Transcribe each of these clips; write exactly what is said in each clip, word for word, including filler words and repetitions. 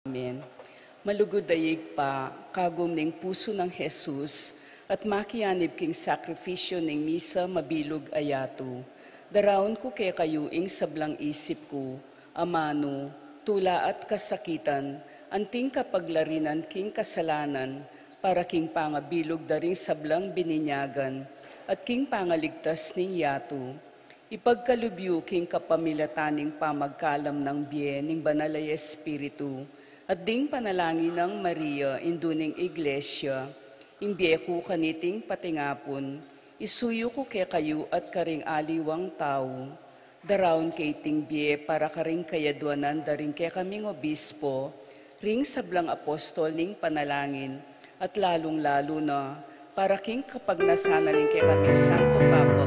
Amen. Malugud a Ibpa, kagum ning pusu nang Jesus, at makianib king sakrifisyu ning misa mabilug a yatu, daraun ku kekayu ing sablang isip ku, amanu, tula at kasakitan, anting kapaglarinan king kasalanan, para king pangabilug da ring sablang bininyagan, at king pangaligtas ning yatu. Ipagkalub yu king kapamilatan ning pamagkalam nang bie ning Banal a Espiritu, at ding panalangin nang Maria, Indu ning Iglesia, ing bie ku kaniting patingapun, isuyu ku kekayu at karing aliwang tau, daraun ke iting bie para karing kayadwanan da ring kekaming obispo, ring sablang apostol ning panalangin, at lalung-lalu na para king kapagnasan na ning kekaming Santo Papa.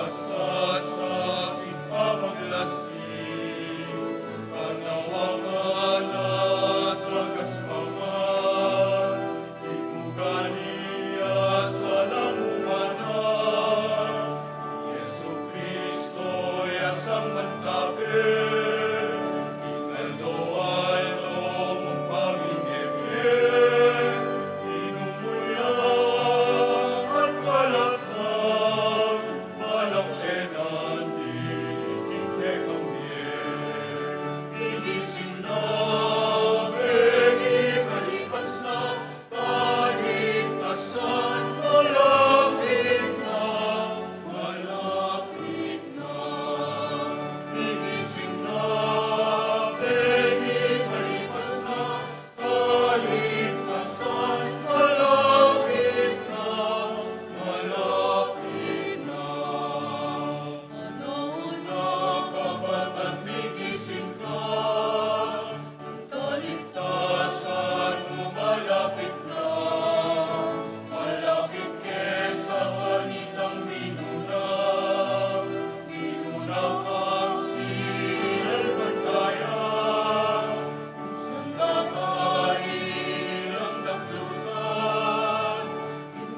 Sa sakit pamaglasing, kanawa nga natagas pa man, ipugani ya sa lamumanan. Jesucristo, ya sang mantabe, ing aldo-aldo mung pamimie-bie, inumu ya at kalasan, malaktenan di king kekang bie. Igising na, bengi malipas na, kaligtasan malapit na, malapit na. Igising na, bengi malipas na, kaligtasan malapit na, malapit na. Panahon na, kapatad, migising ka. Kaligtasan mu malapit na, malapit ke sa kanitang minuna. Minuna kang sinalpantaya, sanda ka ilang daklutan.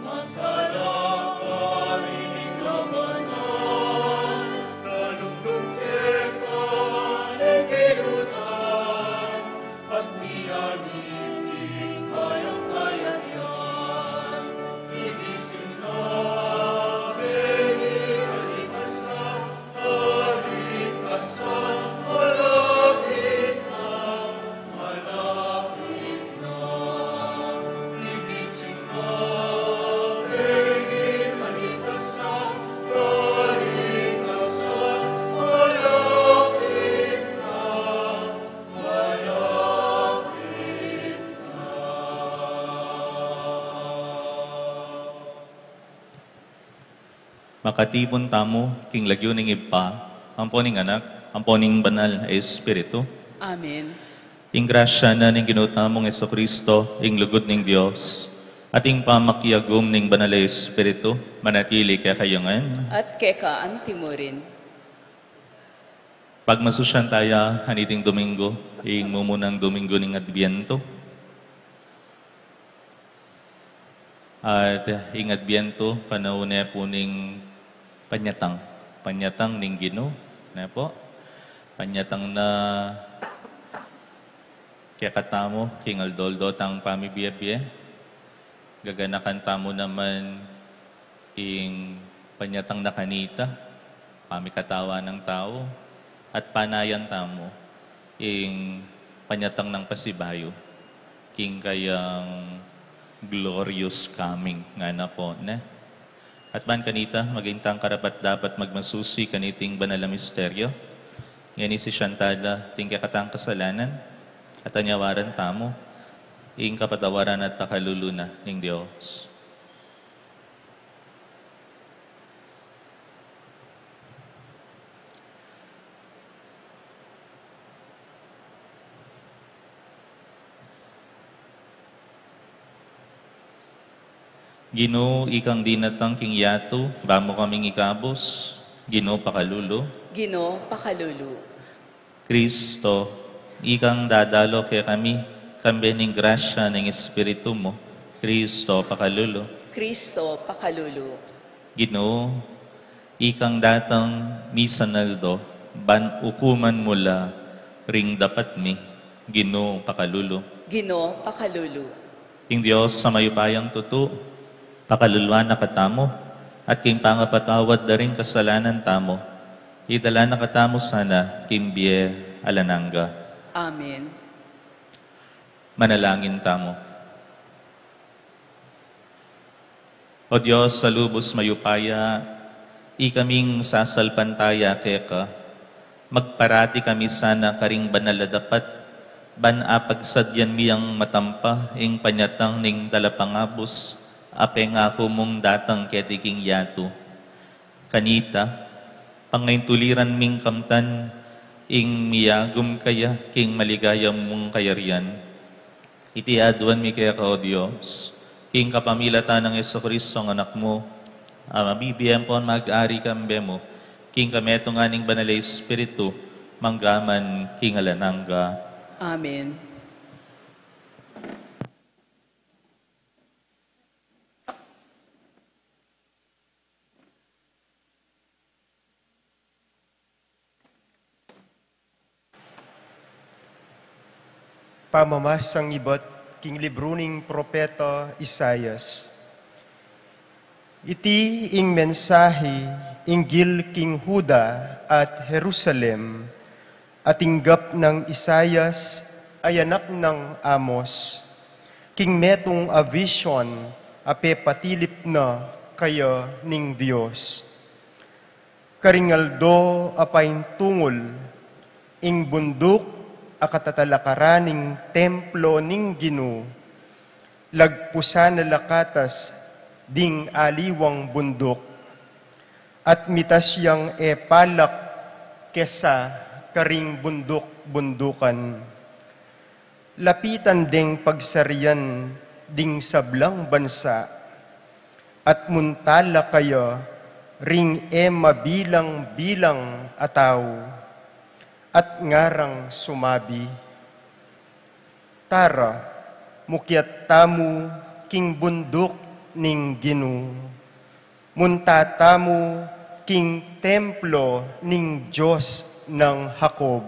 Masala ka rin ing labanan, lalung dumke ka ning kilutan, at miyanig ing kayang kayarian. Igising na, bengi malipas na, Makatipun tamu king lagyu ning Ibpa, ampo ning Anak, ampo ning Banal a Espiritu. Amen. Ing grasya na ning Ginu tamung Jesucristo, ing lugud ning Dios, at ing pamakiagum ning Banal a Espiritu, manatili kekayu ngan. At keka antimurin. Pagmasusyan taya, aniting Domingo, ing mumunang Domingo ning Adbiento. At ing Adbiento, panaun ne pu ning panyatang. Panyatang ning Ginu, ne pu? Panyatang na kekatamu, king aldo-aldo tang pamibie-bie. Gaganakan tamu naman ing panyatang na kanita, pamikatawan nang tau, at panayan tamu ing panyatang nang pasibayu king kayang glorious coming, ngana pu, ne? At ban kanita, maging tang karapat-dapat magmasusi kaniting banal a misteryo. Ngeni sisian tala ding kekatang kasalanan, at anyawaran tamu ing kapatawaran at pakalulu na ning Dios. Ginu, ikang dinatang king yatu, ba mu kaming ikabus. Ginu, pakalulu. Ginu, pakalulu. Kristo, ikang dadalo kekami, kambe ning grasya ning Espiritu mu. Kristo, pakalulu. Kristo, pakalulu. Ginu, ikang datang misan aldo, ban ukuman mu la ring dapat mi. Ginu, pakalulu. Ginu, pakalulu. Ing Dios a mayupayang tutu, pakaluluan na katamu, at king pangapatawad da ring kasalanan tamu, idala na katamu sana king bie alang angga. Amen. Manalangin tamu. O Dios a lubus mayupaya, ikaming sasalpantaya keka, magparati kami sana karing banal a dapat, ban apagsadyan mi yang matampa ing panyatang ning talapangabus a pengaku mung datang keti king yatu. Kanita, pangaintuliran ming kamtan ing miyagum kaya king maligaya mung kayarian. Iti aduan mi keka, O Dios, king kapamilatan nang Jesucristo, Anak mu, A mabibie ampon mag-ari kambe mu, king kametungan ning Banal a Espiritu, mangga man king alang angga. Amen. Pamamasang ibat king libru ning propeta Isaias. Iti ing mensahe inggil king Juda at Jerusalem, a tinggap nang Isaias a anak nang Amos, king metung a vision a pepatilip na kaya ning Dios. Karing aldo a paintungul, ing bunduk a katatalakaran ning templo ning Ginu, lagpusan na la katas ding aliwang bunduk, at mitas yang e palak kesa karing bunduk-bundukan. Lapitan deng pagsarian ding sablang bansa, at munta la kaya ring e mabilang-bilang a tau, at ngarang sumabi, "Tara, mukyat tamu king bunduk ning Ginu, munta tamu king templo ning Dios nang Jacob.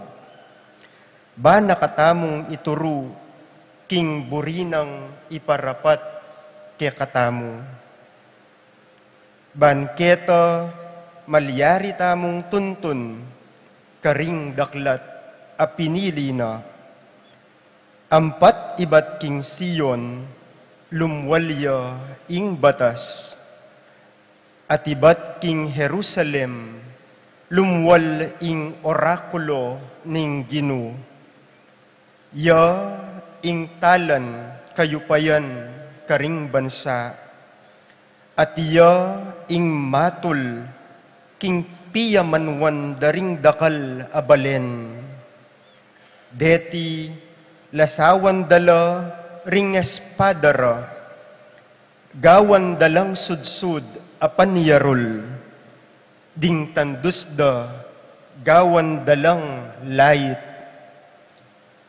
Ba na katamung ituru king buri nang iparapat kekatamu. Ban keta malyari tamung tuntun karing daklat a pinili na. Ampat ibat king Sion, lumwal ya ing batas, at ibat king Jerusalem, lumwal ing orakulo ning Ginu. Ya ing talan kayupayan karing bansa, at ya ing matul king piyamanwan da ring dakal a balen. Deti lasawan da la ring espada ra, gawan da lang sudsud a panyarul, ding tandus da gawan da lang lait.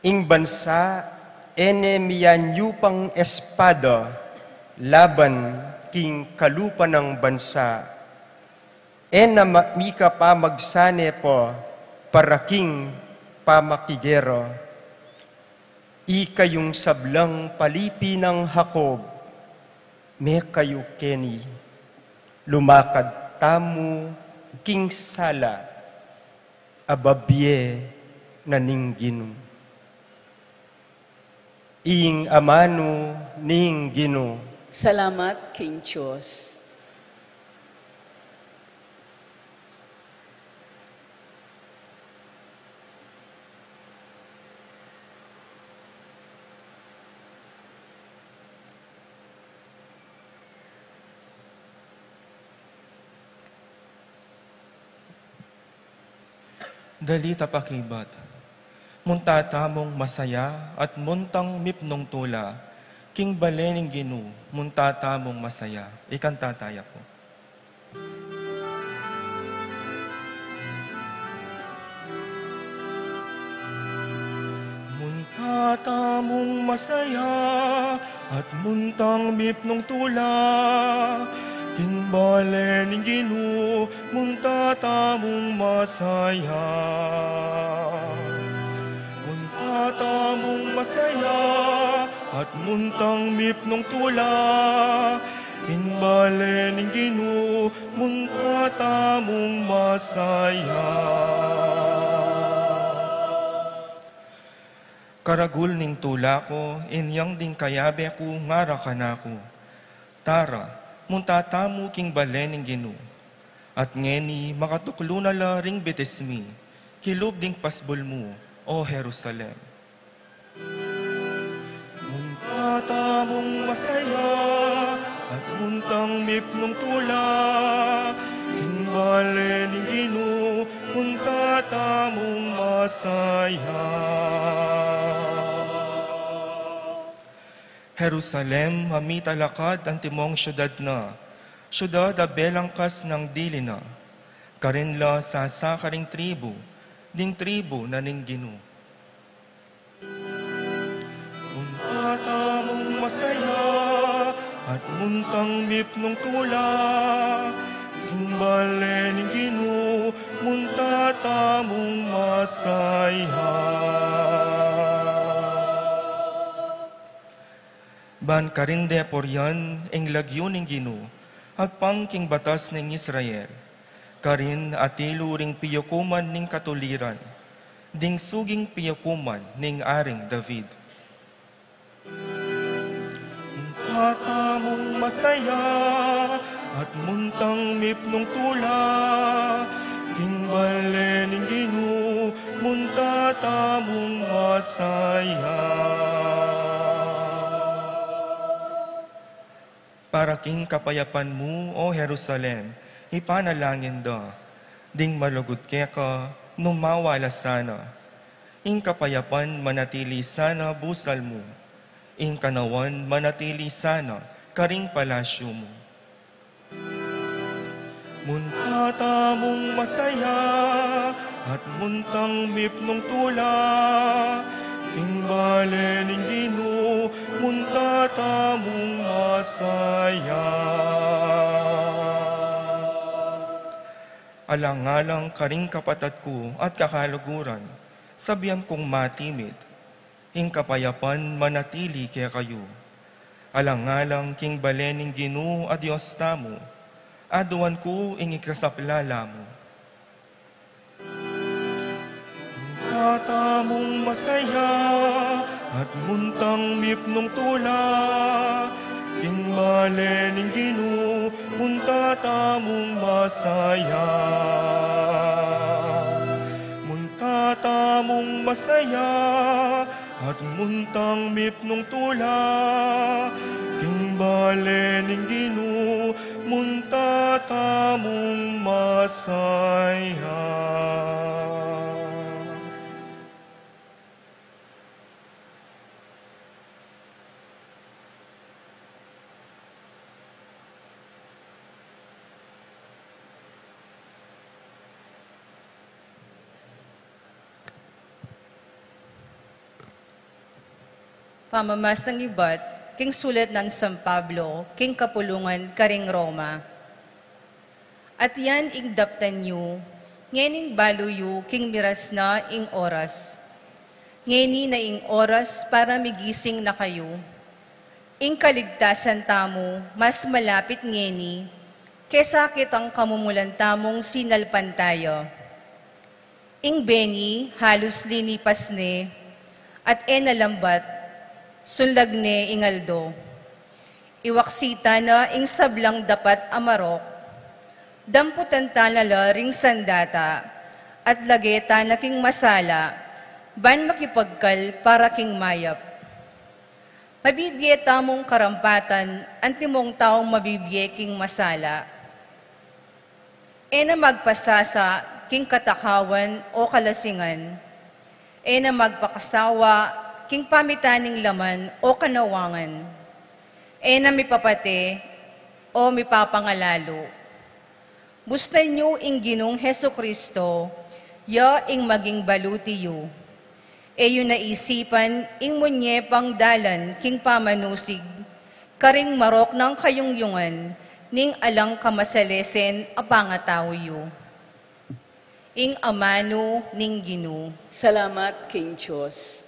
Ing bansa e ne miyanyupang espada laban king kalupa nang bansa. E na ma-, mika pa magsane pa para king pamakigera. Ikayung sablang palipi nang Jacob, mekayu keni, lumakad tamu king sala a babie na ning Ginu." Ing amanu ning Ginu. Salamat king Dios. Dali ta pakibat. Munta tamung masaya at muntang mipnung tula king bale ning Ginu, munta tamung masaya. Ikanta taya pu. Munta tamung masaya at muntang mipnung tula king bale ning Ginu, munta tamung masaya. Munta tamung masaya at muntang mipnung tula king bale ning Ginu, munta tamung masaya. Karagul ning tula ku, inyang ding kayabe ku ngara kanaku, "Tara, munta tamu king bale ning Ginu." At ngeni makatuklu na la ring bitis mi kilub ding pasbul mu, O Jerusalem. Munta tamung masaya at muntang mipnung tula king bale ning Ginu, munta tamung masaya. Jerusalem, a mitalakad antimong siudad na, siudad a belangkas nang dili na, karin la sasaka ring tribu, ding tribu na ning Ginu. Munta tamung masaya at muntang mipnung tula, king bale ning Ginu, munta tamung masaya. Ban karin de purian ing lagyu ning Ginu, agpang king batas ning Israel, karin atilu ring piyukuman ning katuliran, ding suging piyukuman ning Aring David. Munta tamung masaya at muntang mipnung tula, king bale ning Ginu, munta tamung masaya. Para king kapayapan mu, O Jerusalem, ipanalangin da, ding malugud keka, numawa la sana. Ing kapayapan manatili sana busal mu, ing kanawan manatili sana karing palasyu mu. Munta tamung masaya at muntang mipnung tula, king bale ning Ginu, munta tamung masaya. Alang-alang karing kapatad ku at kakaluguran, sabian kung matimit, ing kapayapan manatili kekayu. Alang-alang king bale ning Ginu a Dios tamu, aduan ku ing ikasaplala mu. Munta tamung masaya at muntang mipnung tula, king bale ning Ginu, munta tamung masaya. Munta tamung masaya at muntang mipnung tula, king bale ning Ginu, munta tamung masaya. Pamamasang ibat king sulat nang San Pablo king kapulungan karing Roma. At yan ing daptan yu, ngening balu yu king miras na ing oras. Ngeni na ing oras para migising na kayu. Ing kaligtasan tamu mas malapit ngeni kesa ketang kamumulan tamung sinalpantaya. Ing bengi halus linipas ne, at e na lambat, sunlag ne ing aldo. Iwaksi ta na ing sablang dapat a marok, damputan ta na la ring sandata, at lage ta na king masala, ban makipagkal para king mayap. Mabibie tamung karampatan antimong taung mabibie king masala. E na magpasasa king katakawan o kalasingan. E na magpakasawa king pamitan ning laman o kanawangan. E na mipapate o mipapangalalu. Bustan yu ing Ginung Jesucristo, ya ing maging baluti yu. E yu na isipan ing munye pang dalan king pamanusig, karing marok nang kayungyungan, ning alang kamasalesen a pangatau yu. Ing amanu ning Ginu. Salamat king Dios.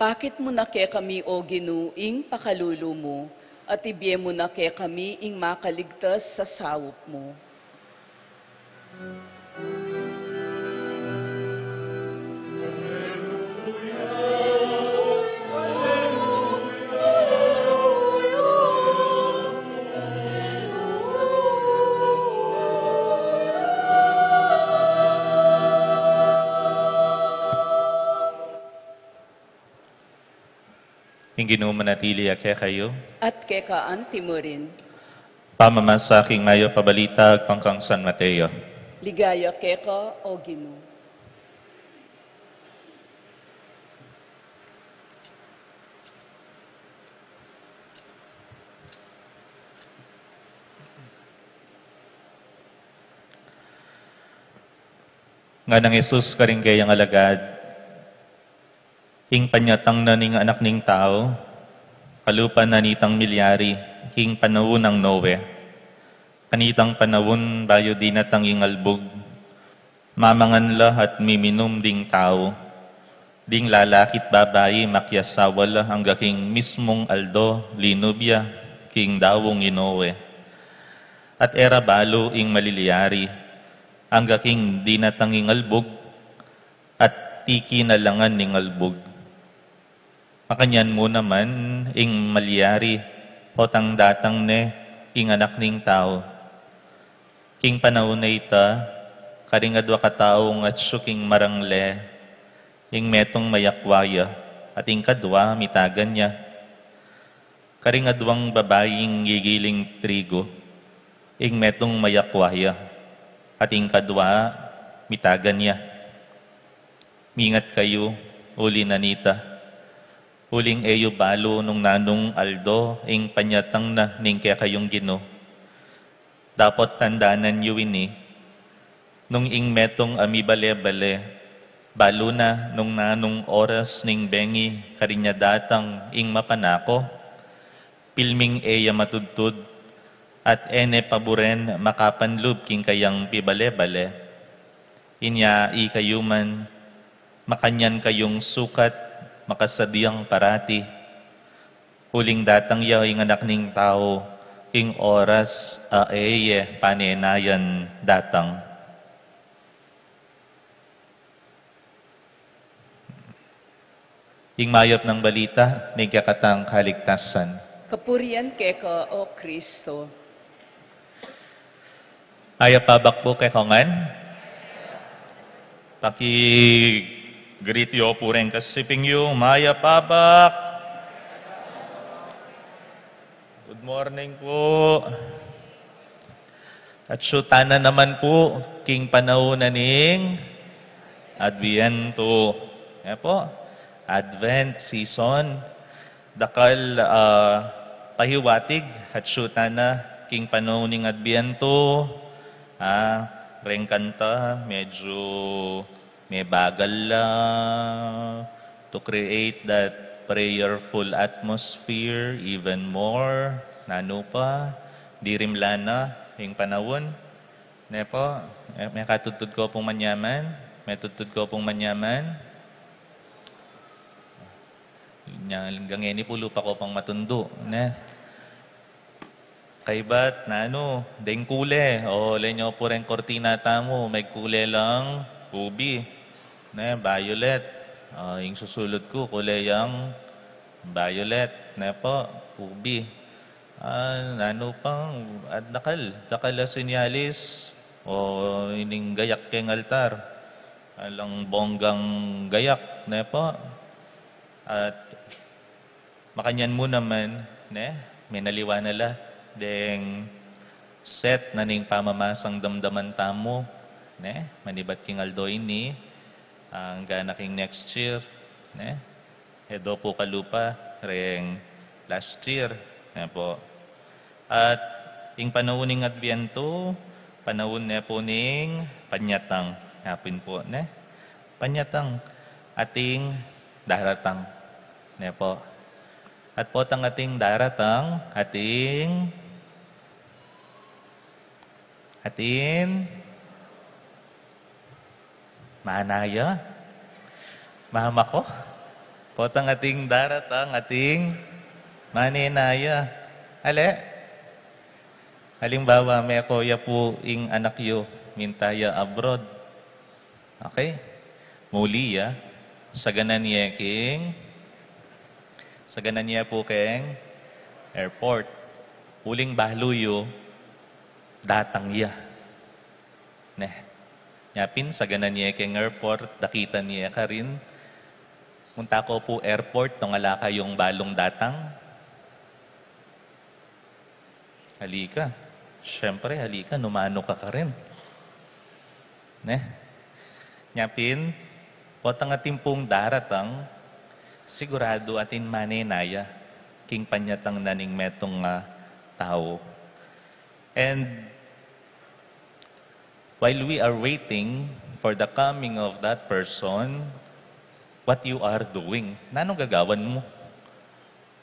Pakit mu na kekami, O Ginu, ing pakalulu mu, at ibie mu na kekami ing makaligtas a saup mu. Ing Ginu manatili ya kekayu. At keka antimurin. Pamamasa king mayap a balita agpang kang San Mateo. Ligaya keka, O Ginu. Nganang Jesus karing kayang alagad, ing panyatang na ning Anak ning Tau, kalupa na nitang milyari king panaun nang Noe. Kanitang panaun bayu dinatang ing albug, mamangan la at miminum ding tau. Ding lalakit babai makiasawa la angga king mismung aldo linub ya king daung i Noe. At e ra balu ing malilyari angga king dinatang ing albug at tiki na la ngan ning albug. Makanyan mu naman ing malyari potang datang ne ing Anak ning Tau. King panaun a ita, karing adwa kataung atsu king marangle, ing metung mayakwa ya, at ing kadwa mitagan ya. Karing adwang babaing gigiling trigu, ing metung mayakwa ya, at ing kadwa mitagan ya. Mingat kayu, uli na nita, uling e yu balu nung nanung aldo ing panyatang na ning kekayung Ginu. Dapot tandanan yu ini, nung ing metung a mibale-bale, balu na nung nanung oras ning bengi karin ya datang ing mapanako, pilming e ya matudtud, at e ne paburen makapanlub king kayang pibale-bale. Inya ikayu man, makanyan kayung sukat, makasadyang parati. Uling datang ya ing Anak ning Tau king oras a e ye panenayan datang. Ing mayap nang balita ning kekatang kaligtasan. Kapurian keka, O Kristo. Mayap a abak pu kekongan. Paki-greet yu pu reng kasiping yu, mayap a abak. Good morning pu. Atsu tana naman pu king panaun na ning Adviento. Yan pu, Advent season. Dakal, ah, pahiwatig atsu tana king panaun ning Adviento. Ah, reng kanta, medyu mebagal la, to create that prayerful atmosphere even more. Nanu pa, dirimlan na ing panaun. Ne pu, e, mekatudtud ko pung manyaman, metudtud ko pung manyaman. Nya, anggang ini pu lupa ko pang matundu, ne? Kaybat, nanu, deng kule. O, le nyo pu reng kortina tamu, megkule lang ubi. Ne, violet. O, ing susulud ku, kule yang violet. Ne pu, ubi. Ah, nanu pang, at dakal, dakal a sinyalis. O, ining gayak keng altar. Alang bonggang gayak, ne pu. At makanyan mu naman, ne, menaliwa na la deng set na ning pamamasang damdaman tamu, ne, manibat king aldo ini, angga na king next year, ne, e do pu kalupa reng last year, ne pu. At ing panaun ning Adviento, panaun ne pu ning panyatang, yapin pu, ne, panyatang, ating daratang. Ne pu. At potang ating daratang, ating, ating manaya. Mama ko. Potang ating daratang, ating manenaya. Ale? Halimbawa, meko ya pu ing anak yu, minta ya abroad. Okay? Muli ya, saganan ye king, saganan ye pu keng airport. Uling balu yu, datang ya. Ne. Nya pin, saganan ye keng airport, dakitan ye karin. Munta ko pu airport, nung ala kayung balung datang. Halika. Siyempre, halika, numanu ka karin. Ne? Nya pin, potang atin pung daratang, siguradu atin manenaya king panyatang na ning metung a tau. And while we are waiting for the coming of that person, what you are doing? Nanung gagawan mu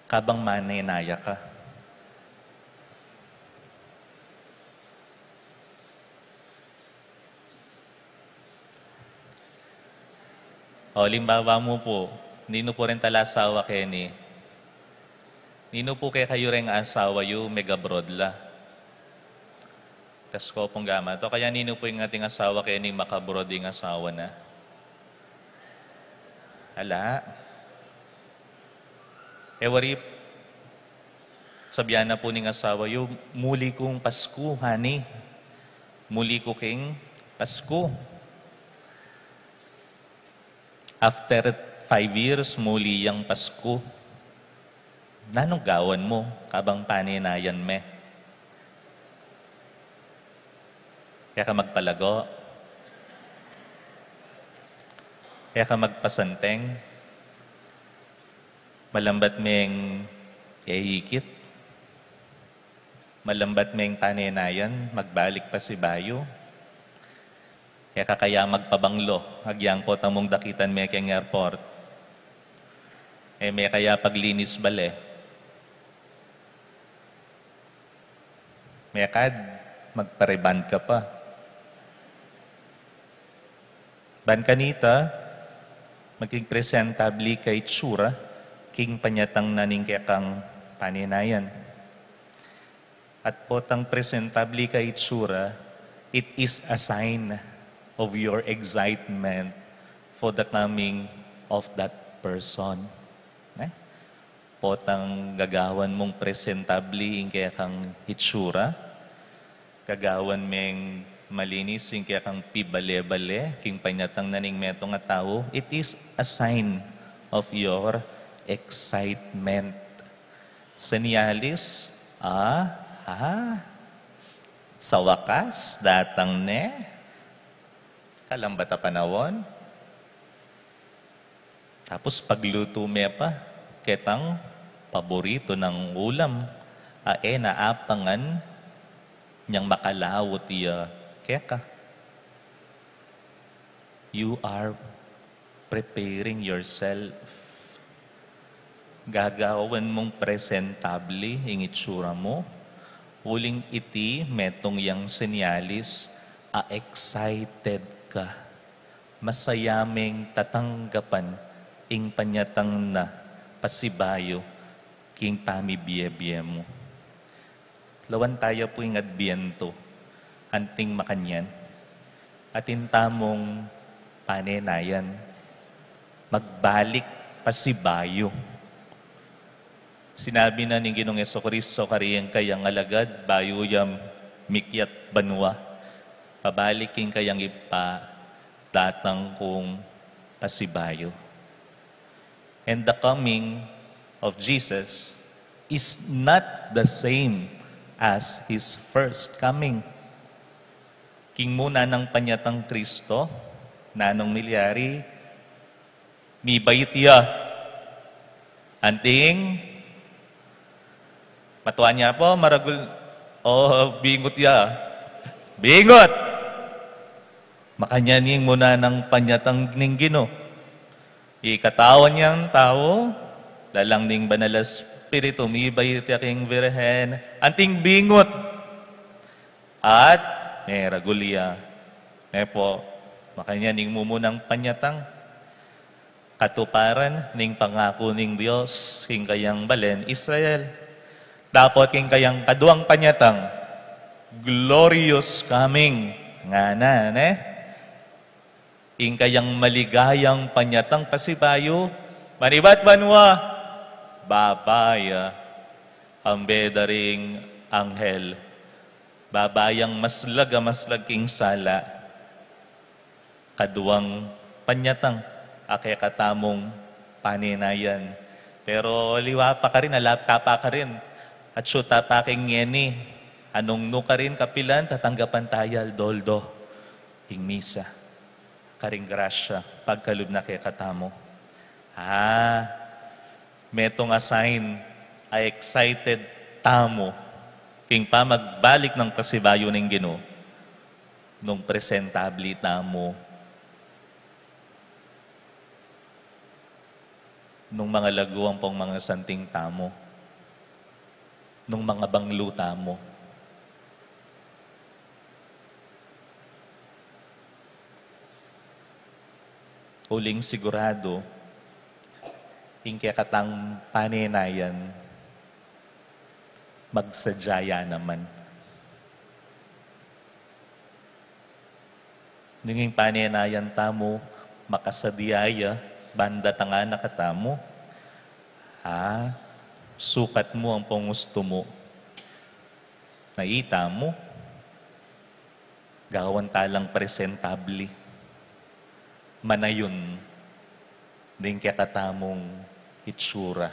kabang manenaya ka? O, alimbawa mu pu, ninu pu reng talasawa keni? Ninu pu kekayu reng asawa yu meg-abroad la? Test ko pung gamat. O kaya ninu pu ing ating asawa keni, mag-abroad ing asawa na? Ala. E wari, sabian na pu ning asawa yu, "Muli kung Pasku, honey. Muli ku king Pasku." After five years, muli yang Pasku. Nanung gawan mu kabang panenayan me? Kaya ka magpalago? Kaya ka magpasanteng? Malambat meng eikit? Malambat meng panenayan, magbalik pasibayu? E ka kaya magpabanglo agyang potang mung dakitan me keng airport? E me kaya paglinis bale? Mekad, magpa-rebond ka pa. Ban kanita, maging presentable ka itsura king panyatang na ning kekang panenayan. At potang presentable ka itsura, it is a sign of your excitement for the coming of that person. Ne? Potang gagawan mung presentable ing kekang itsura, gagawan meng malinis ing kekang pibale-bale king panyatang na ning metung a tau, it is a sign of your excitement. Senyalis, ah, ah, sa wakas, datang ne. Kalambat a panaun. Tapos paglutu me pa ketang paboritu nang ulam, a e na apangan nyang makalaut ya keka. You are preparing yourself. Gagawan mung presentable ing itsura mu, uling iti metung yang senyalis a excited ka. Masaya meng tatanggapan ing panyatang na pasibayu king pamibie-bie mu. Lawan taya pu ing Adbientu, anting makanyan, atin tamung panenayan, magbalik pasibayu. Sinabi na ning Ginung Jesucristo karing kayang alagad bayu ya mikyat banua, "Pabalik ing kayang Ibpa, datang kung pasibayu." And the coming of Jesus is not the same as his first coming. King muna nang panyatang Kristo, nanung milyari, mibait ya. Anting, matua nya pu, maragul, o bingut ya? Bingut! Makanyan ing muna nang panyatang ning Ginu. Ikatawan yang tau, lalang ning Banal a Espiritu, mibait ya king Virgen, anting bingut. At meragul ya. Ne pu, makanyan ing mumunang panyatang, katuparan ning pangaku ning Dios king kayang balen Israel. Dapot king kayang kaduang panyatang, glorious coming, ngana, ne? Ing kayang maligayang panyatang pasibayu, manibat banua, baba ya, kambe da ring anghel, baba yang maslag a maslag king sala. Kaduang panyatang a kekatamung Panenayan. Pero liwa pa karin, alap ta pa karin. At syuta pa king ngeni, anung nu karin kapilan, tatanggapan taya aldo-aldo ing misa. Karing grasya, pagkalub na kekatamu. Ah, metung a sign a excited tamu king pamagbalik nang pasibayu ning Ginu, nung presentabli tamu, nung mangalagu ampong mangasanting tamu, nung mangabanglu tamu. Uling siguradu, ing kekatang panenayan, magsadya ya naman. Nung ing panenayan tamu, makasadya ya, ban datang na katamu, ah, sukat mu ampong ustu mu. Na itamu, gawan ta lang presentabli. Manayun, ing kekatamung itsura,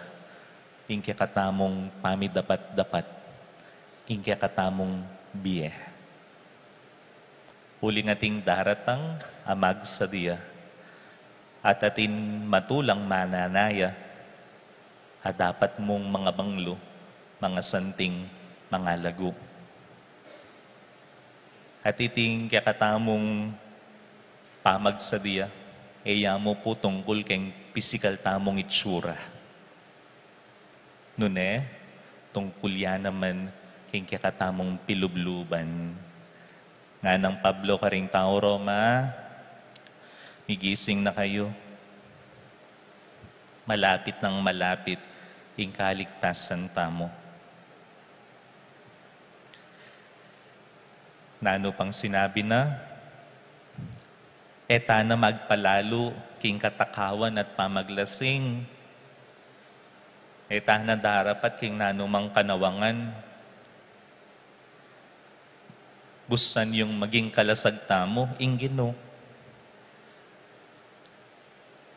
ing kekatamung pamidapat-dapat, ing kekatamung bie. Uling atin daratang a magsadya, at atin matulang mananaya, a dapat mung mangabanglu, mangasanting, mangalagu. At iting kekatamung pamagsadya, e ya mu pu tungkul keng pisikal tamung itsura. Nune, tungkul ya naman king kekatamung pilubluban. Nganang Pablo karing tau Roma, migising na kayu. Malapit nang malapit ing kaligtasan tamu. Nanu pang sinabi na, e ta na magpalalu king katakawan at pamaglasing. E ta na darapat king nanumang kanawangan. Busan yung maging kalasag tamu, ing Ginu.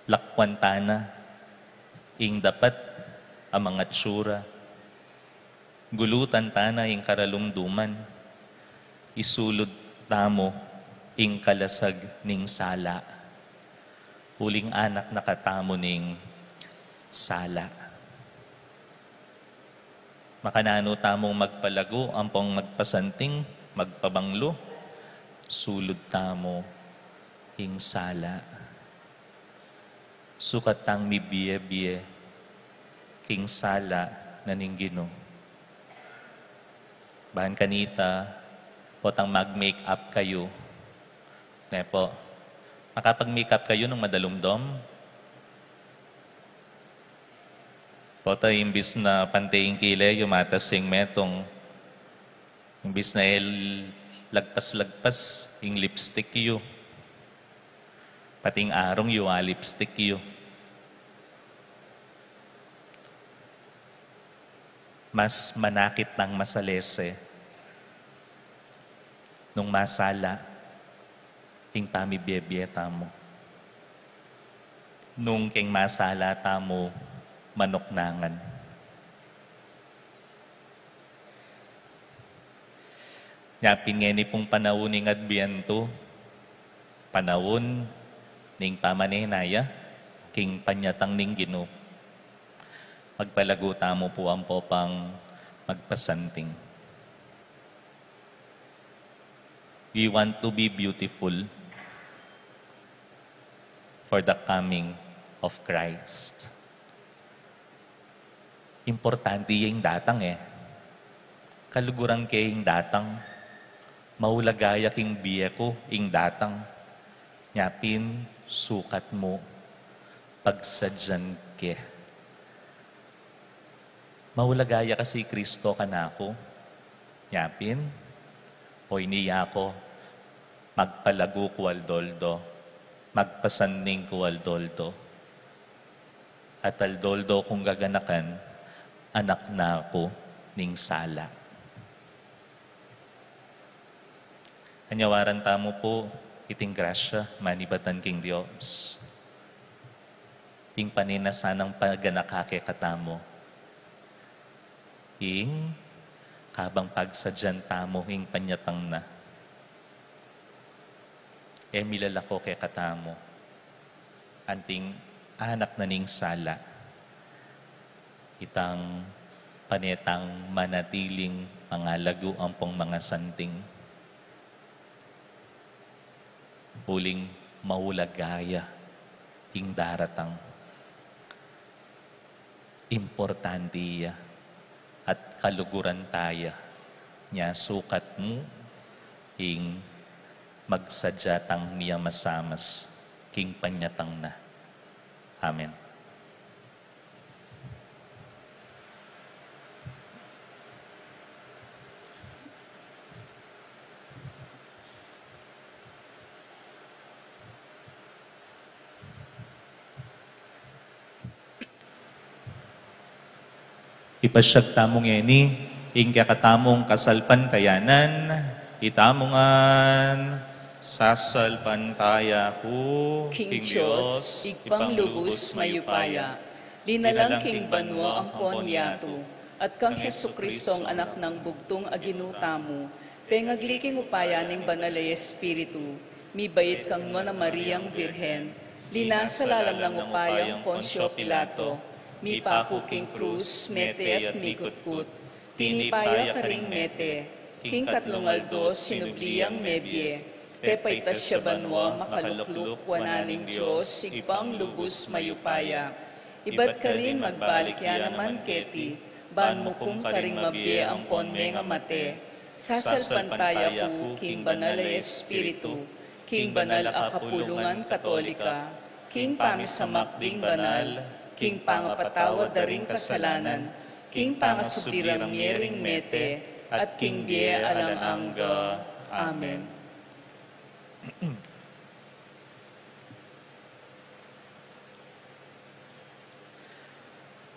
Lakwan ta na ing dapat a mangatsura. Gulutan ta na ing karalumduman. Isulud tamu ing kalasag ning sala. Uling anak na katamu ning sala. Makananu tamung magpalagu ampong magpasanting, magpabanglu, sulud tamu ing sala. Sukat tang mibie-bie king sala na ning Ginu. Ban kanita, potang mag-make up kayu. Ne po, makapag-make up kayu nung madalumdom? Pota imbis na pante ing kile yu, matas ing metung. Imbis na e lagpas-lagpas ing lipstick yu, pati ing arung yu, a lipstick yu. Mas manakit nang masalese nung masala ing pamibie-bie tamu. Nung keng masala tamu manuknangan. Nyapin ngeni pung panaun ning Adbientu, panaun ning pamanenaya king panyatang ning Ginu. Magpalagu tamu pu ampo pang magpasanting. We want to be beautiful for the coming of Christ. Importante ya ing datang, e. Kaluguran ke ing datang. Maulaga ya king bie ku ing datang. Nyapin, sukat mu, pagsadyan ke. Maulaga ya kasi i Kristo kanaku. Nyapin, o ini ya ku, magpalagu ku aldo-aldo, magpasanting ku aldo-aldo. At aldo-aldo kung gaganakan, anak na ku ning sala. Anyawaran tamu pu iting grasya manibatan king Dios. ing pane na sanang paganaka kekatamu, ing kabang pagsadyan tamu ing panyatang na. E milalako kekatamu anting anak na ning sala. Itang pane tang manatiling mangalagu ampong mangasanting, uling maulaga ya ing daratang. Importante ya at kaluguran taya. Nya sukat mu ing magsadya tang miyamasamas king panyatang na. Amen. Ipasyag tamu ngeni ing kekatamung kasalpantayanan. Itamu ngan. Sasalpantaya ku king Dios, Ibpang lubus mayupaya, linalang king banua ampon yatu, at kang Jesucristong Anak nang bugtung a Ginu tamu, pengagli king upaya ning Banal a Espiritu, mibait kang Nuan a Mariang Virgen, linasa lalam nang upayang Poncio Pilato, mipaku king krus, mete at mikutkut, tinipa ya karing mete, king katlung aldo sinubli yang mebie, pepaitas ya banua, makalukluk wanan ning Dios, Ibpang lubus mayupaya. Ibat karin magbalik ya naman keti, ban mukum karing mabie ampon mengamate. Sasalpantaya ku king Banal a Espiritu, king banal a kapulungan Katolika, king pamisamak ding banal, king pangapatawad da ring kasalanan, king pangasubli rang mie ring mete, at king bie alang angga. Amen.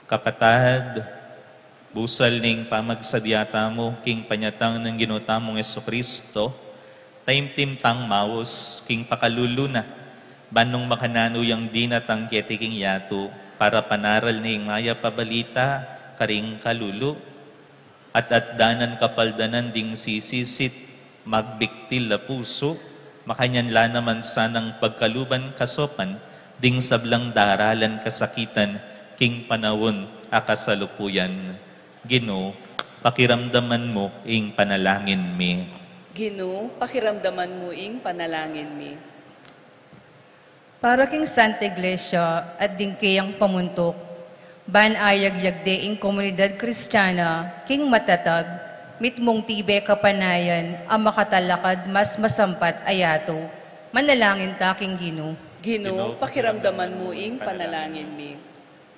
Kapatad, busal ning pamagsadya tamu king panyatang nang Ginu tamung Jesucristo, taimtim tang maus king pakalulu na, ban nung makananu yang dinatang keti king yatu, para panaral na ing mayap a balita karing kalulu, at atdanan kapaldanan ding sisisit, magbiktil a pusu, makanyan la naman sanang pagkaluban kasopan ding sablang daralan kasakitan king panaun a kasalukuyan. Ginu, pakiramdaman mu ing panalangin mi. Ginu, pakiramdaman mu ing panalangin mi. Para king Santa Iglesia at ding keyang pamuntuk, ban ayagyag de ing komunidad Kristiana king matatag, mitmung tibe kapanayan a makatalakad mas masampat a yatu, manalangin ta king Ginu. Ginu, pakiramdaman mu ing panalangin mi.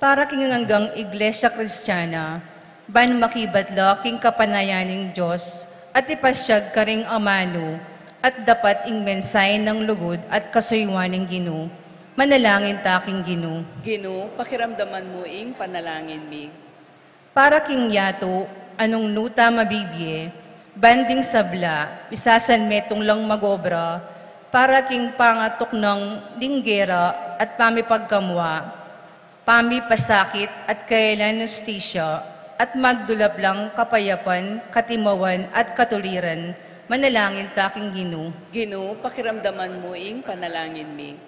Para king anggang Iglesia Kristiana, ban makibat la king kapanayan ning Dios, at ipasyag karing amanu, at dapat ing mensahe nang lugud at kasuyuan ning Ginu, manalangin ta king Ginu. Ginu, pakiramdaman mu ing panalangin mi. Para king yatu, a nung nu ta mabibie, ban ding sabla, misasanmetung lang magobra, para king pangatuknang ding gera at pamipagkamua, pamipasakit at kayalan hustisya, at magdulap lang kapayapan, katimawan, at katuliran, manalangin ta king Ginu. Ginu, pakiramdaman mu ing panalangin mi.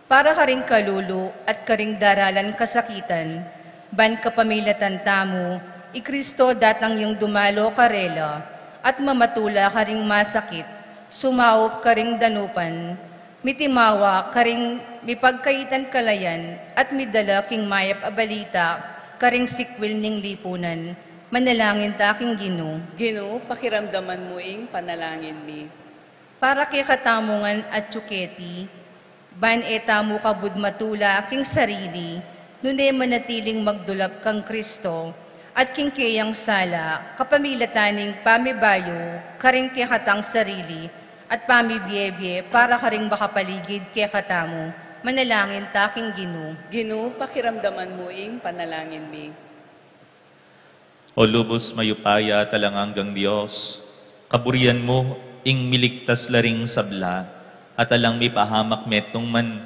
Para karing kalulu at karing daralan kasakitan, ban kapamilatan tamu, i Kristo datang yang dumalo karela, at mamatula karing masakit, sumaup karing danupan, mitimawa karing mipagkaitan kalayan at midala king mayap a balita karing sikwil ning lipunan. Manalangin ta king Ginu. Ginu, pakiramdaman mu ing panalangin mi. Para kekatamu ngan atyu keti, ban e tamu kabud matula king sarili, nune manatiling magdulap kang Kristo, at king keyang sala, kapamilatan ning pamibayu karing kekatang sarili, at pamibie-bie para karing makapaligid kekatamu, manalangin ta king Ginu. Ginu, pakiramdaman mu ing panalangin mi. O lubus mayupaya at alang anggang Dios, kaburian mu ing miligtas la ring sabla, at alang mipahamak metung man,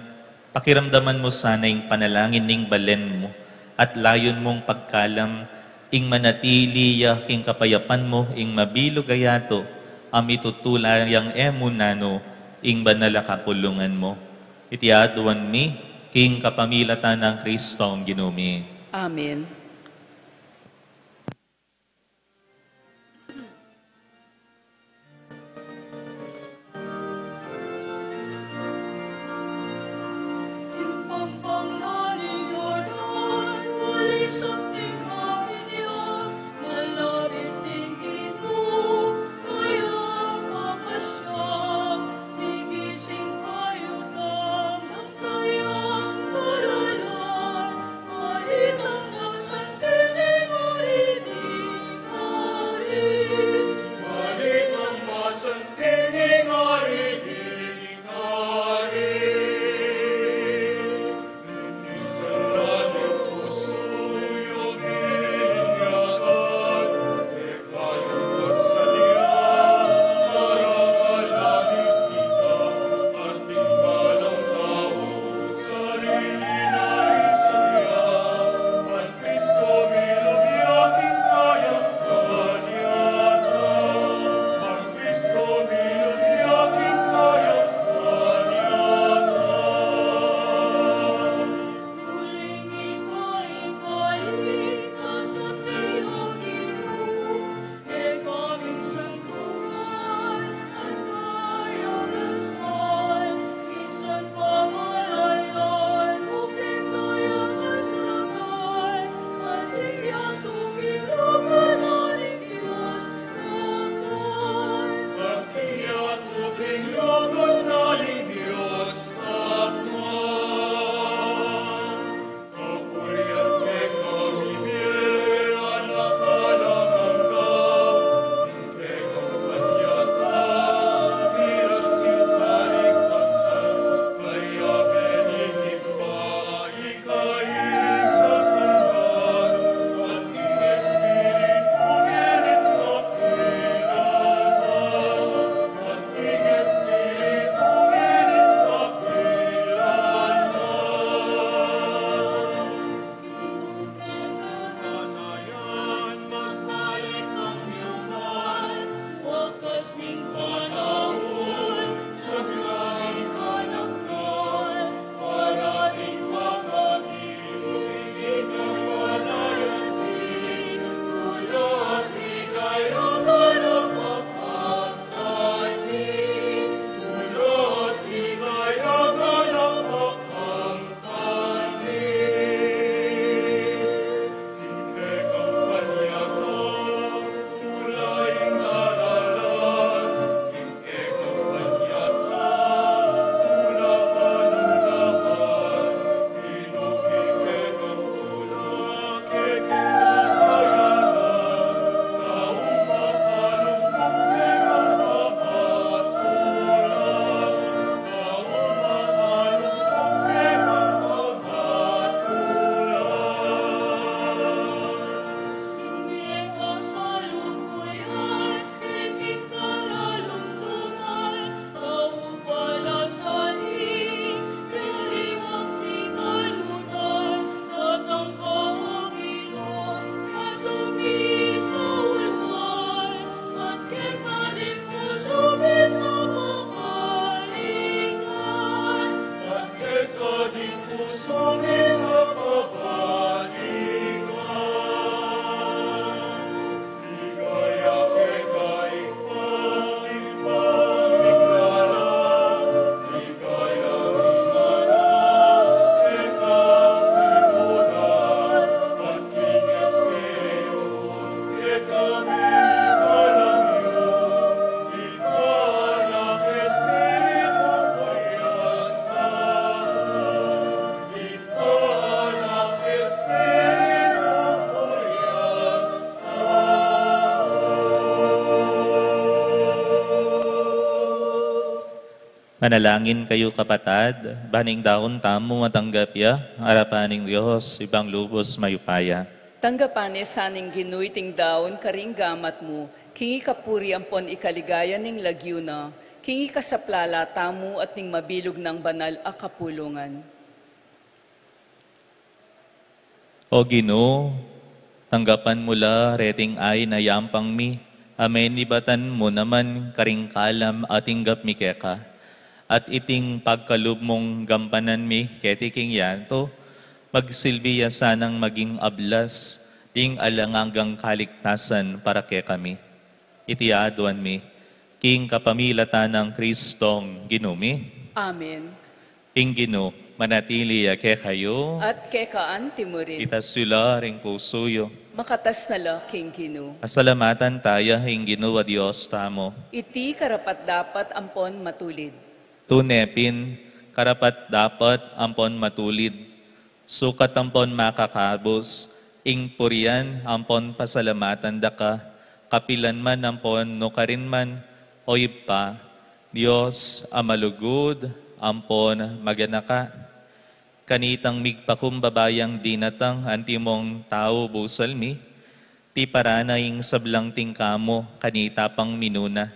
Pakiramdaman mu sana ing panalangin ning balen mu, at layun mung pagkalam ing manatili ya king kapayapan mu ing mabilug a yatu, a mitutula yang e mu nanu ing banal a kapulungan mu. Iti aduan mi king kapamilatan nang Kristong Ginu mi. Amen. Manalangin kayu, kapatad, ban ing daun tamu matanggap ya arapan ning Dios, Ibpang lubus mayupaya. Tanggapan ne sa ning Ginu iting daun karing gamat mu, king ikapuri ampon ikaligaya ning lagyu na, king ikasaplala tamu at ning mabilug nang banal a kapulungan. O Ginu, tanggapan mu la reting ain a yampang mi, a menibatan mu naman karing kalam a tinggap mi keka. At iting pagkalub mung gampanan mi keti king yatu, magsilbi ya sanang maging ablas ding alang anggang kaligtasan para kekami. Iti aduan mi king kapamilatan nang Kristong Ginu mi. Amen. Ing Ginu manatili ya kekayu. At keka anti murin. Itas yu la ring pusu yu. Makatas na la king Ginu. Pasalamatan taya ing Ginu a Dios tamu. Iti karapat-dapat ampon matulid. Tune pin, karapat-dapat ampon matulid, sukat ampon makakabus, ing purian ampon pasalamatan da ka, kapilan man ampon nukarin man, O Ibpa, Dios a malugud ampon maganaka. Kanitang migpakumbaba yang dinatang antimong tau busal mi, tiparan na ing sablang tingka mu kanita pang minuna,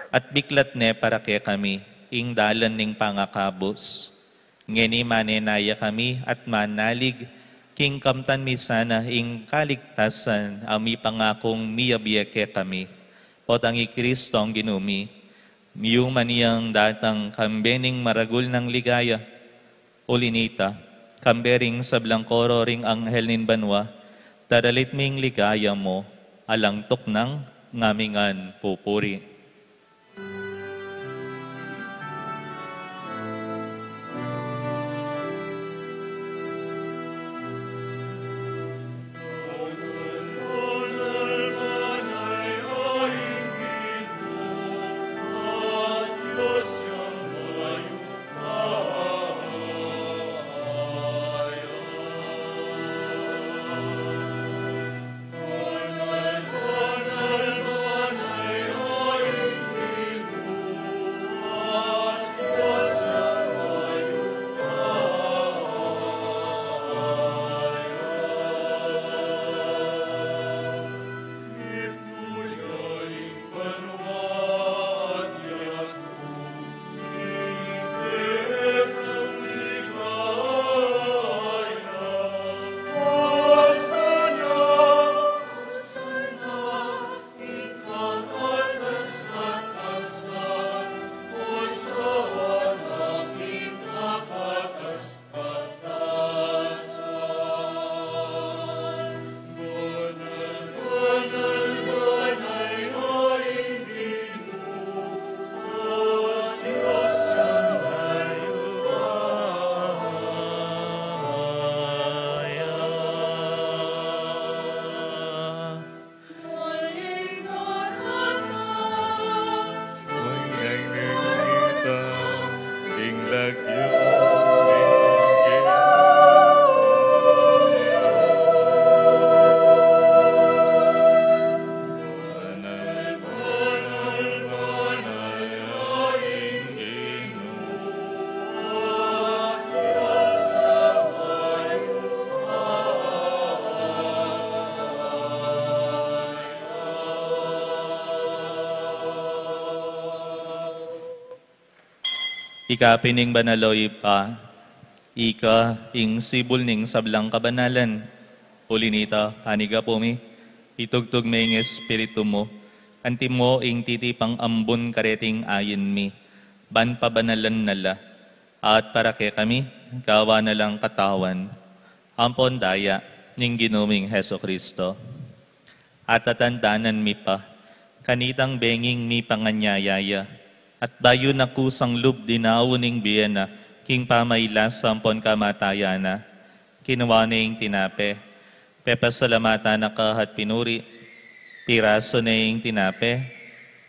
at biklat ne para kekami ing dalan ning pangakabus. Ngeni manenaya kami at manalig, king kamtan mi sana ing kaligtasan a mipangakung miyabie kekami. Potang i Kristong Ginu mi, miyuman yang datang kambe ning maragul nang ligaya. Uli nita, kambe ring sablang koro ring anghel ning banua, daralit ming ligaya mu, alang tuknang ngamingan pupuri. Ika pin ing banal, o Ibpa, ika ing sibul ning sablang kabanalan. Uli nita, panigapu mi, itugtug me ing Espiritu mu, antimo ing titipang ambun kareting ain mi, ban pabanalan na la, at para kekami, gawa na lang katawan ampon daya ning Ginu ming Jesucristo. At tatandanan mi pa, kanitang benging mipanganyaya ya, at bayu na kusang lub dinaun ing bie na, king pamailasa ampon kamatayan na, kinua ne ing tinape, pepasalamatan na ka at pinuri, pirasu ne ing tinape,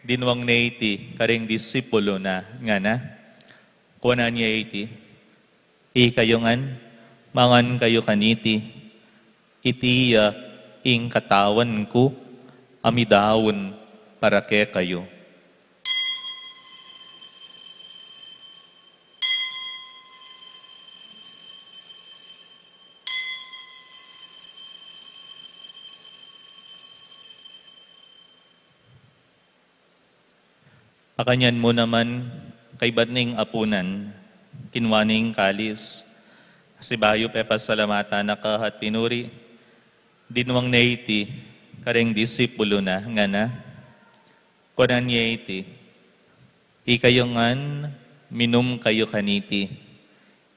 dinuang ne iti karing disipulu na, ngana, kuanan ye iti, ikayu ngan, mangan kayu kaniti, iti ya ing katawan ku, a midaun para kekayu. Makanyan mu naman, kaybat ning apunan, kinua ne ing kalis, sibayu pepasalamatan na ka at pinuri, Dinuang ne iti kareng disipulu na, ngana, kuanan ye iti, ikayu ngan minum kayu kaniti,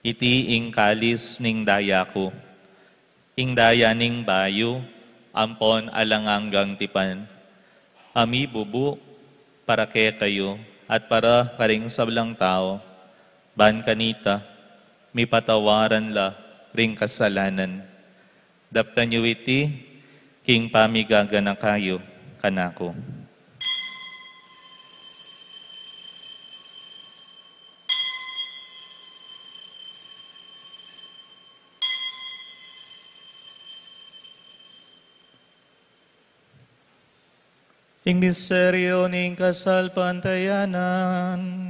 iti ing kalis ning daya ku, ing daya ning bayu ampon alang anggang tipan, a mibubu para kekayu at para karing sablang tau, ban kanita mipatawaran la ring kasalanan. Daptan yu iti king pamigaganaka yu kanaku. Ing misteryu ning kasalpantayanan.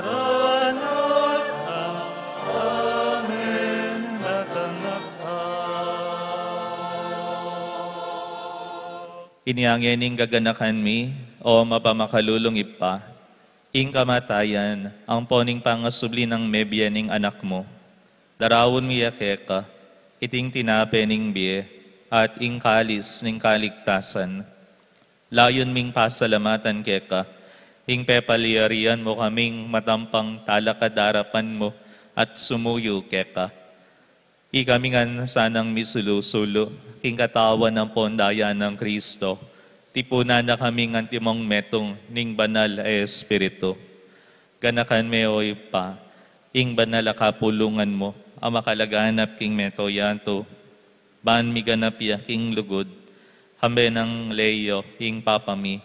Maranatha. Amen. Maranatha. Inya ngeni gaganakan mi, o mapamakalulung Ibpa, ing kamatayan ampon ing pangasubli nang mebie ning Anak mu. Daraun mi ya keka iting tinape ning bie at ing kalis ning kaligtasan. Layun ming pasalamatan keka ing pepalyarian mu kaming matampang talakad arapan mu at sumuyu keka. Ikami ngan sanang misulu-sulu king katawan ampon daya nang Kristo, tipunan na kaming antimong metung ning Banal a Espiritu. Ganakan me, o Ibpa, ing banal a kapulungan mu a makalaganap king mabilug a yatu, ban miganap ya king lugud, kambe nang Leo ing Papa mi,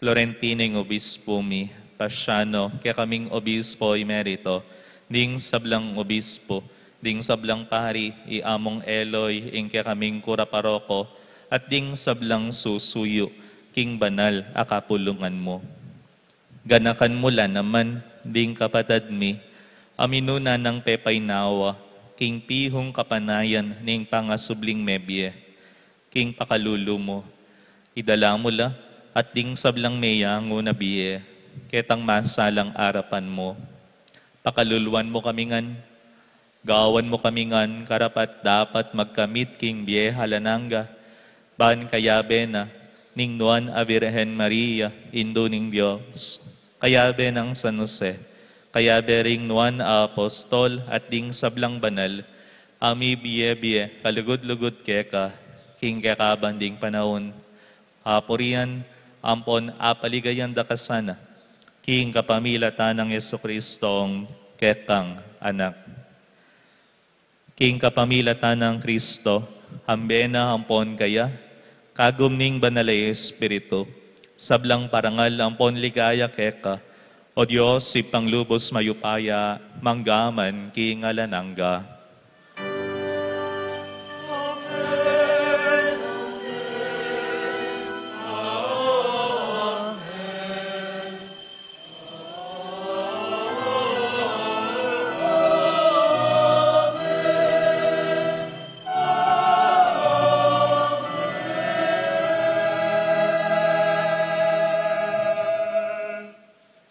Florentino ing Obispo mi, Paciano, kekaming Obispo Emerito, ding sablang Obispo, ding sablang Pari, i Among Eloy, ing kekaming Kura Paroko, at ding sablang susuyu king banal a kapulungan mu. Ganakan mu la naman ding kapatad mi a minuna nang pepainawa king pihung kapanayan ning pangasubling mebie, king pakalulu mu. Idala mu la at ding sablang meyangu na bie ketang masalang arapan mu. Pakaluluan mu kami ngan, gawan mu kami ngan karapat-dapat magkamit king bie alang angga, ban kayabe na ning Nuan a Virgen Maria, Indu ning Dios, kayabe nang San Jose, kayabe ring Nuan a Apostol at ding sablang banal a mibie-bie kalugud-lugud keka king kekaban ding panaun. Apurian ampon apaligayan da ka sana king kapamilatan nang Jesucristong kekang Anak. King kapamilatan nang Kristo, kambe na ampon kaya, kagum ning Banal a Espiritu, sablang parangal ampon ligaya keka, O Dios, Ibpang lubus mayupaya, mangga man king alang angga.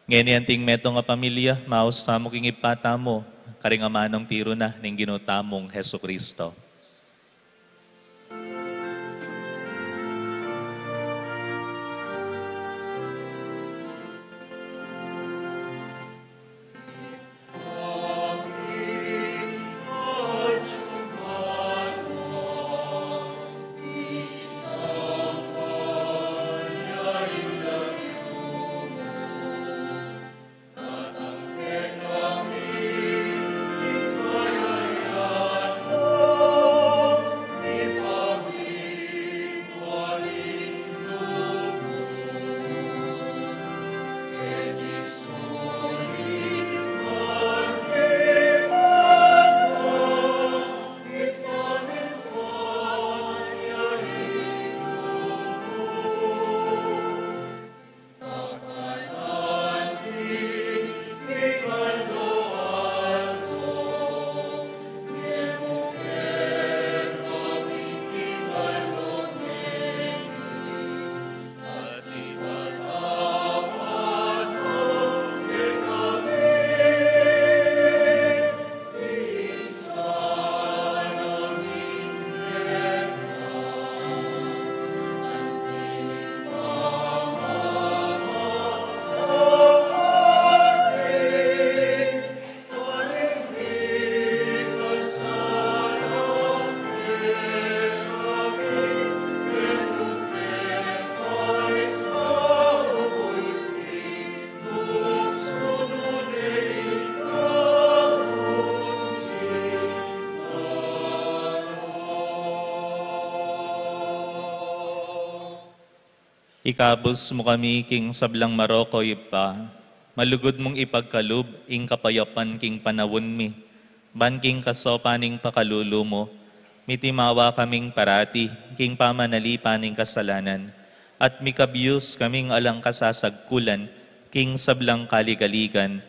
Ngeni anting metung a pamilya, maus tamu king Ibpa tamu, karing amanung tiru na ning Ginu tamung Jesucristo. Ikabus mu kami king sablang marok, Ibpa, malugud mung ipagkalub ing kapayapan king panaun mi, ban king kasaupan ning pakalulu mu, mitimawa kaming parati king pamanalipan ning kasalanan, at mikabus kaming alang kasasagkulan king sablang kaligaligan,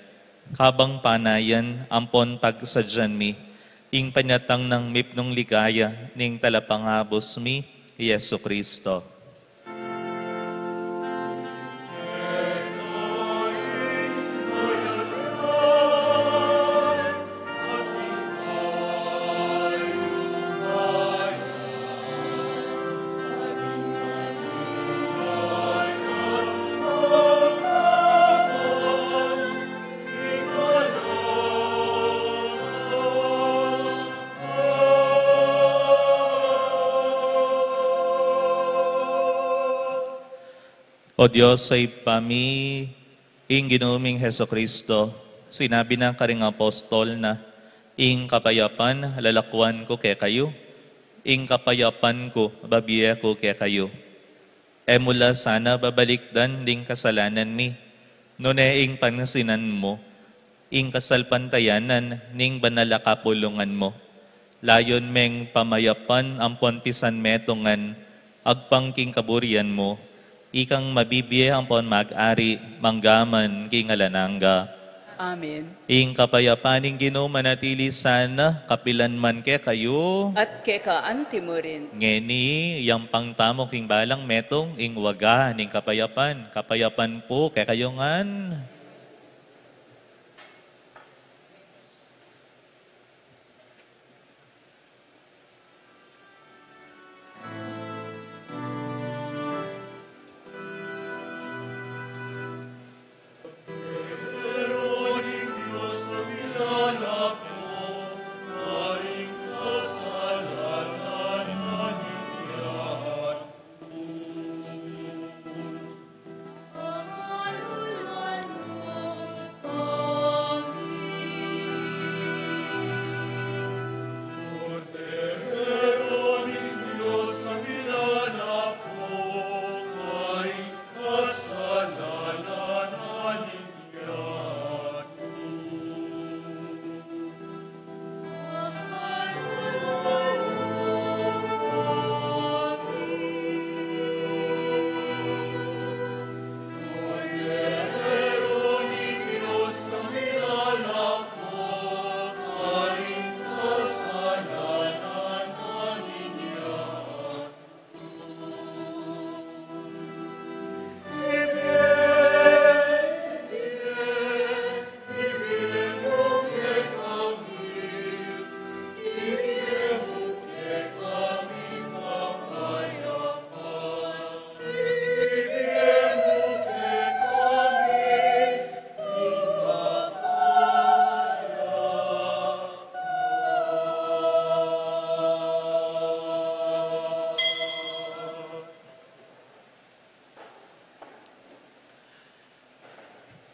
kabang panayan ampon pagsadyan mi ing panyatang nang mipnung ligaya ning Talapangabus mi, Jesucristo. O Dios a Ibpa mi, ing Ginu ming Jesucristo, sinabi na karing apostol na, "Ing kapayapan lalakwan ku kekayu, ing kapayapan ku babie ku kekayu." E mu la sana babalikdan ding kasalanan mi, nune ing pansinan mu ing kasalpantayanan ning banal a kapulungan mu. Layun meng pamayapan ampon pisan metungan agpang king kaburian mu, ikang mabibie ampon mag-ari manggaman king alang angga. Amen. Ing kapayapan ning Ginu manatili sana kapilan man kekayu. At keka anti mu rin. Ngeni, yampang tamu king balang metung ing waga ning kapayapan. Kapayapan pu kekayu ngan.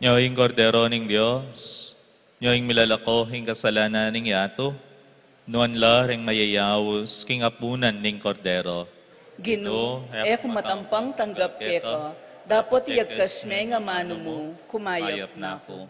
Nyo ing Kordero ning Dios, nyo ing milalako ing kasalanan ning yatu, nuan la ring mayayaus king apunan ning Kordero. Ginu, e ku matampang tanggap keka, dapot iyagkas me ing amanu mu, kumayap na ku.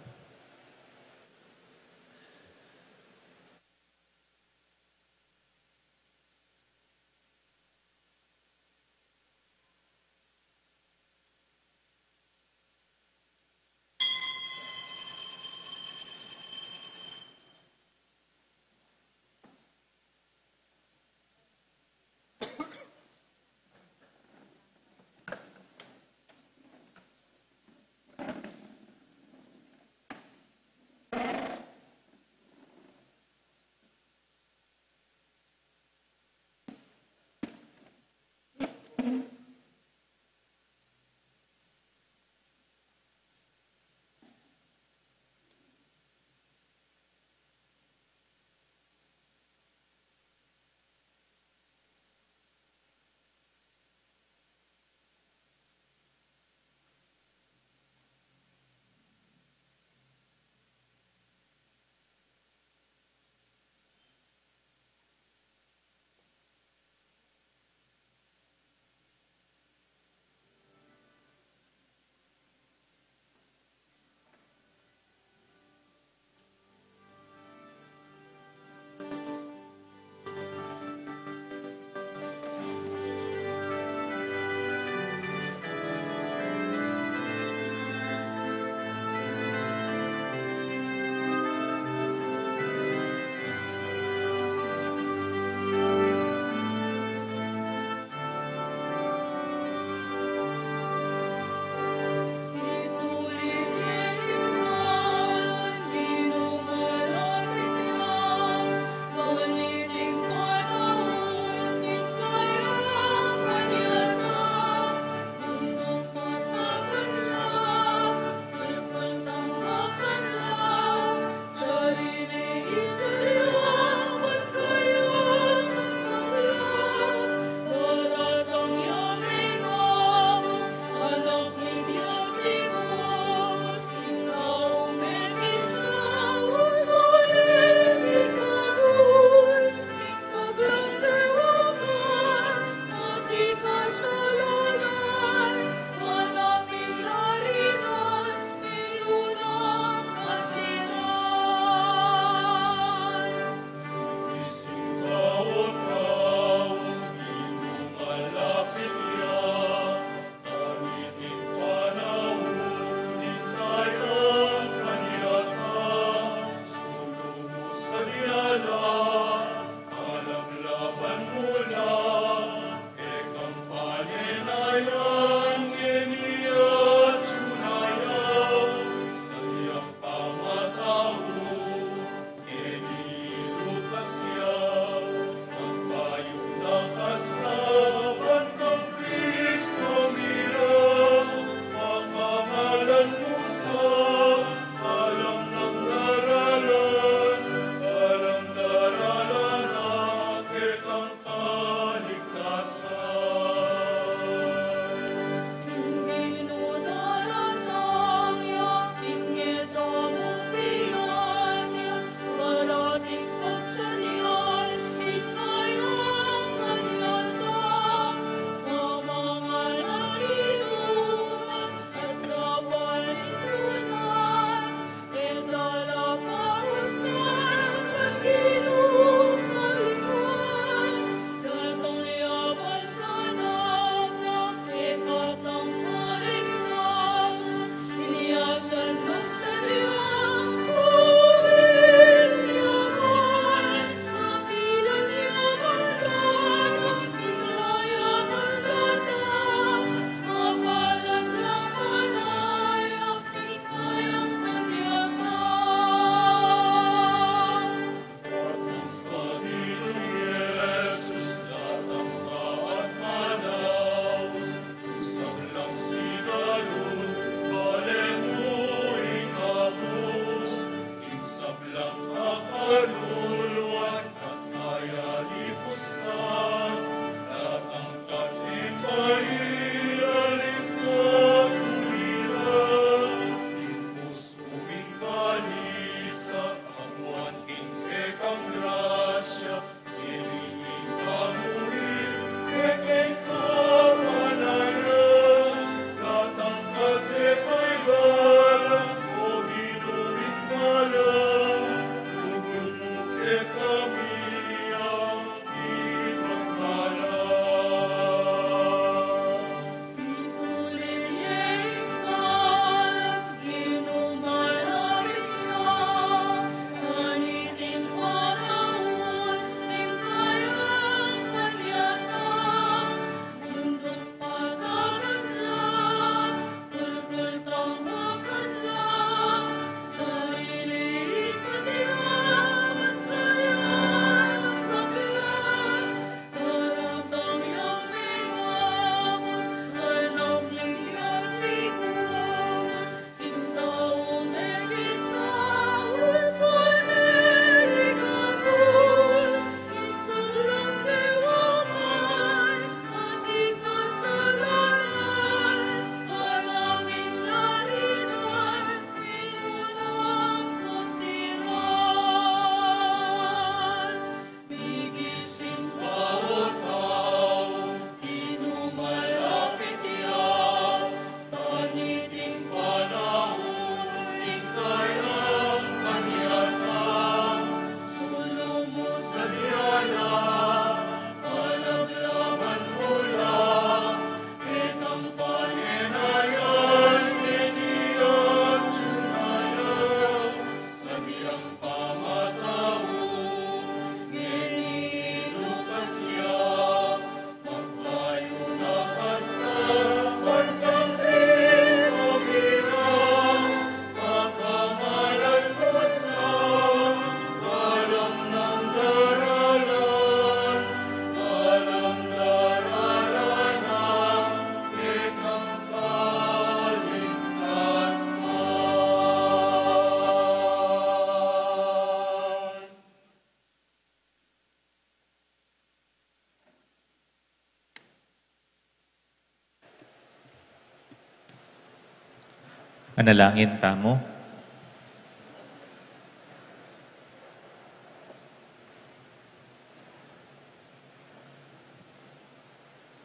Manalangin tamu.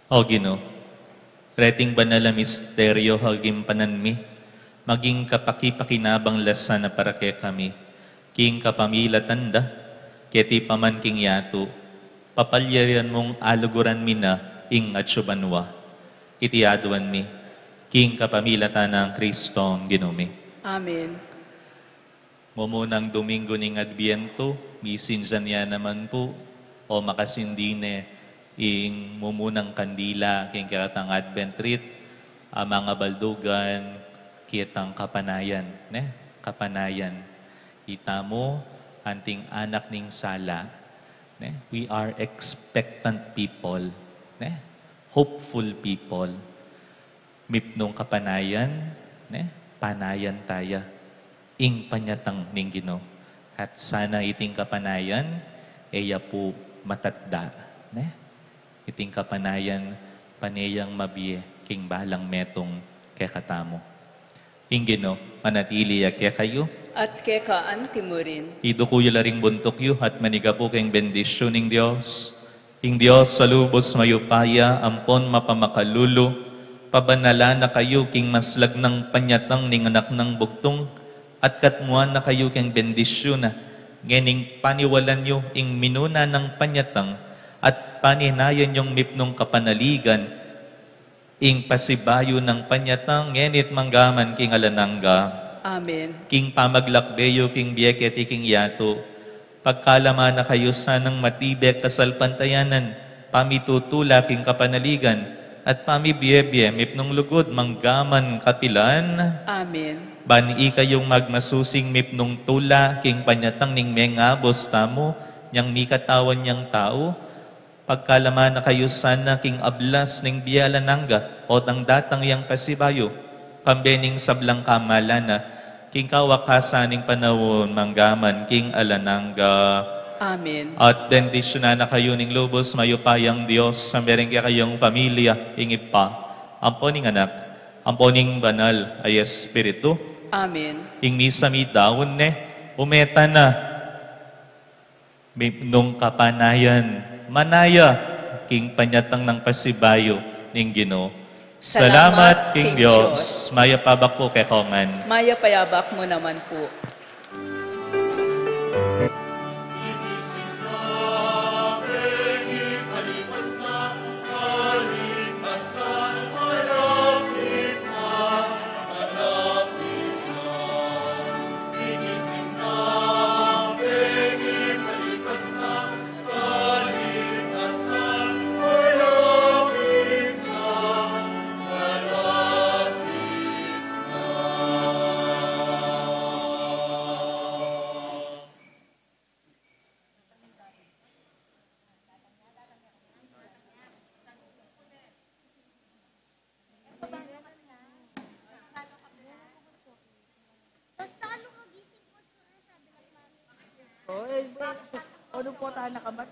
O Ginu, reting banal a misteryo a gimpanan mi, maging kapakipakinabang la sana para kekami, king kapamilatan da, keti pa man king yatu, papalyarian mung aluguran mi na ing atsu banua. Iti aduan mi, king kapamilatan nang Kristong Ginu mi. Amen. Mumunang Domingo ning Adbientu, misinsan ya naman pu, o makasindi ne ing mumunang kandila king kekatang Advent wreath, a mangabaldugan kitang kapanayan, ne? Kapanayan. Itamu, anting anak ning sala, ne? We are expectant people, ne? Hopeful people. Mipnung kapanayan, ne? Panayan taya ing panyatang ning Ginu. At sana iting kapanayan, e ya pu matatda, ne? Iting kapanayan, pane yang mabie king balang metung kekatamu. Ing Ginu manatili ya kekayu. At keka anti murin. Iduku yu la ring buntuk yu at manigapu king bendisyun ning Dios. Ing Dios a lubus mayupaya ampon mapamakalulu, pabanalan na kayu king maslag nang panyatang ning Anak nang Bugtung, at katmuan na kayu king bendisyun na, ngening paniwalan yu ing minuna nang panyatang, at paninayan yung mipnung kapanaligan, ing pasibayu nang panyatang, ngeni at manggaman king alang angga. Amen. King pamaglakbe yu king bie keti king yatu, pagkalamanan na kayu sanang matibe kasalpantayanan, pamitutula king kapanaligan, at pamibiebie mipnung lugud manggaman kapilan. Amen. Ban ikayung magmasusing mipnung tula king panyatang ning mengabus tamu, nyang mikatawan yang tau, pagkalamanan na kayu sana king ablas ning bie alang angga, o dang datang yang pasibayu, kambe ning sablang kamalan na, king kawakasan ning panaun manggaman king alang angga. Amen. At bendisyunan na kayu ning lubus mayupayang Dios, kambe ring kekayung familia, ing Ibpa, ampo ning Anak, ampo ning Banal a Espiritu. Amen. Ing misa midaun ne, ume tana. Mipnung kapanayan, manaya king panyatang nang pasibayu ning Ginu. Salamat king Dios. Mayap a abak pu kekongan. Mayap a abak mu naman pu. O, e, ano po tayo nakamat?